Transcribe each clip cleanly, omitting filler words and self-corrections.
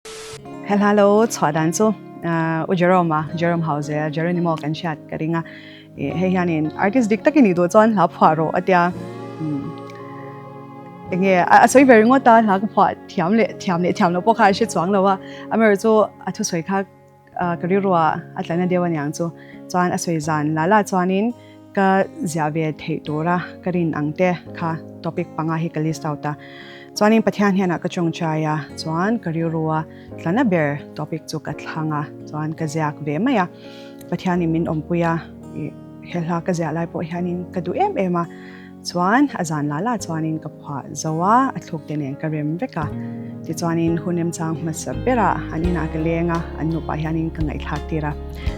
He hla lo chhuah dan chu U Jerome a, Jerome Hauzel, Jeronimo kan hriat ka ring a. Hei hianin artist dik takin i duh chuan hla phuah rawh a tia. Enge a sawi ve ringawt a, hla ka phuah thiam leh thiam leh thiam loh pawh kha a hre chuang lo a. Amaherawhchu chu a thusawi kha ka rilruah a tla na deuh aniang chu. Chuan a sawi zan la la chuanin Ka ziah ve theih tura ka rin ang te kha topic panga hi ka list out a. Chuanin Pathian hianah ka tawngtai a, chuan ka rilrua tlana ber topic chu ka thlang a, chuan ka ziak ve mai a. Pathianin min awmpui a, ih he hla ka ziah lai pawh hianin ka duh em em a. Chuan a zan la la chuanin ka phuah zo a, a thluk te nen ka rem vek a. Tichuanin hun remchang hmasa berah an inah ka leng a, an nupah hianin ka ngaihthlak tir a.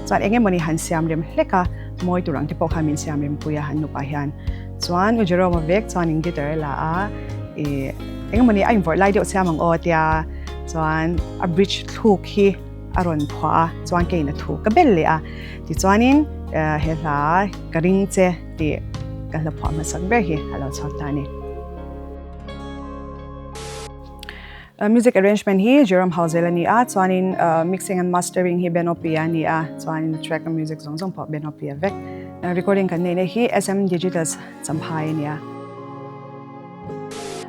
Chuan eng emawni han siam rem hlek a, mawi tur ang te pawh khan min siam rem pui a an nupah hian. Chuan U Jerome-a vek chuanin guitar a la a, ih eng emawni a invawrh lai deuh siam ang aw tia chuan a bridge thluk hi a rawn phuah a, chuan keiin a thu ka bel leh a. Tichuanin he hla ka ring che tih ka hla phuah hmasak ber hi a lo chhuak ta a ni. Music arrangement hi Jerome Hauzel a ni a, chuanin mixing and mastering hi Ben Opie a ni a, chuanin track a music zawng zawng pawh Ben Opie a vek. Recording kan neihna hi SM Digitals Champhai a ni a.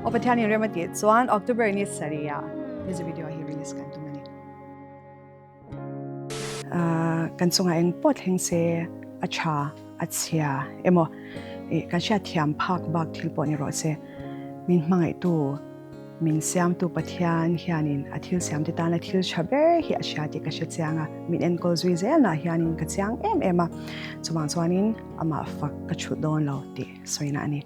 Aw Pathianin rem a tih chuan October ni sarih ah music video hi release kan tum a ni. Kan chungah eng pawh thleng se a tha a chhia emaw kan hriat thiam phak bak thil pawh ni rawh se. Min hmangaihtu, min siamtu Pathian hianin a thil siamte tana thil tha ber hi a hria tih ka hre chiang a, min enkawl zui zelnah hianin ka chiang em em a, chuvang chuanin amah fak ka chhut dawn lo tih sawina a ni.